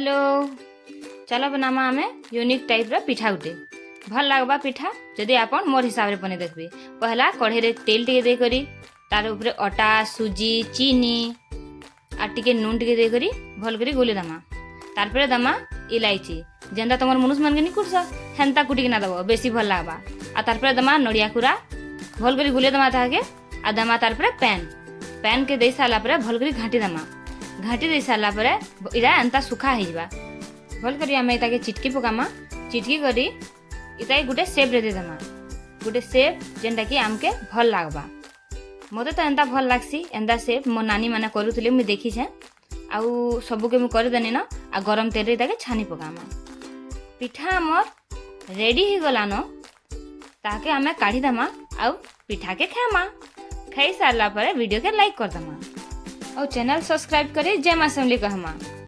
Hello, ଚାଲ ବନାମା ଆମେ unique ଟାଇପ୍ର ପିଠା ଗୁଟେ। ଭଲ୍ ଲାଗ୍ବା ପିଠା, ଯଦି ଆପଣ ମୋର୍ ହିସାବରେ ବନେଇ ଦେଖ୍ବେ। ପହଲା କଢ଼େଇରେ ତେଲ ଟିକେ ଦେଇକରି, ତାର ଉପରେ ଅଟା, ସୁଜି, ଚିନି ଆର୍ ଟିକେ ନୁନ୍ ଟିକେ ଦେଇକରି ଭଲ୍ କରି ଗୁଲି ଦେମା। ତାରପରେ ଦେମା ଇଲାଇଚି। ଯେନ୍ତା ତମର ମନୁଷ ମାନକେ ନି କୁଟସ, ହେନ୍ତା କୁଟିକିନା ଦେବ, ବେଶୀ ଭଲ୍ ଲାଗ୍ବା। ଆଉ ତାରପରେ ଦେମା ନଡ଼ିଆ କୁରା। ଭଲ୍ କରି ଗୁଲେଇ ଦେମା ତାହାକେ। ଆଉ ଦେମା ତାରପରେ ପ୍ୟାନ୍। ପ୍ୟାନ୍କେ ଦେଇ ସାରିଲା ପରେ ଭଲ୍ କରି ଘାଣ୍ଟି ଦେମା। ଘାଣ୍ଟି ଦେଇ ସାରିଲା ପରେ ଇଟା ଏନ୍ତା ଶୁଖା ହେଇଯିବା। ଭଲ୍ କରି ଆମେ ତାକେ ଚିଟକି ପକାମା। ଚିଟକି କରି ଇଟାକେ ଗୁଟେ ସେପ୍ରେ ଦେଇଦେମା, ଗୁଟେ ସେପ୍ ଯେନ୍ଟାକି ଆମକେ ଭଲ୍ ଲାଗ୍ବା। ମତେ ତ ଏନ୍ତା ଭଲ୍ ଲାଗ୍ସି, ଏନ୍ତା ସେପ୍। ମୋ ନାନୀ ମାନେ କରୁଥିଲେ, ମୁଇଁ ଦେଖିଛେଁ। ଆଉ ସବୁକେ ମୁଇଁ କରିଦେନି ନ। ଆଉ ଗରମ ତେଲରେ ତାକେ ଛାନି ପକାମା। ପିଠା ଆମର୍ ରେଡ଼ି ହେଇଗଲାନ। ତାହାକେ ଆମେ କାଢ଼ିଦେମା ଆଉ ପିଠାକେ ଖାଏମା। ଖାଇ ସାରିଲା ପରେ ଭିଡ଼ିଓକେ ଲାଇକ୍ କରିଦେମା ଆଉ ଚ୍ୟାନେଲ୍ ସବସ୍କ୍ରାଇବ୍ କରି ଜୟ ମା ସମଲେଇ କହେମା।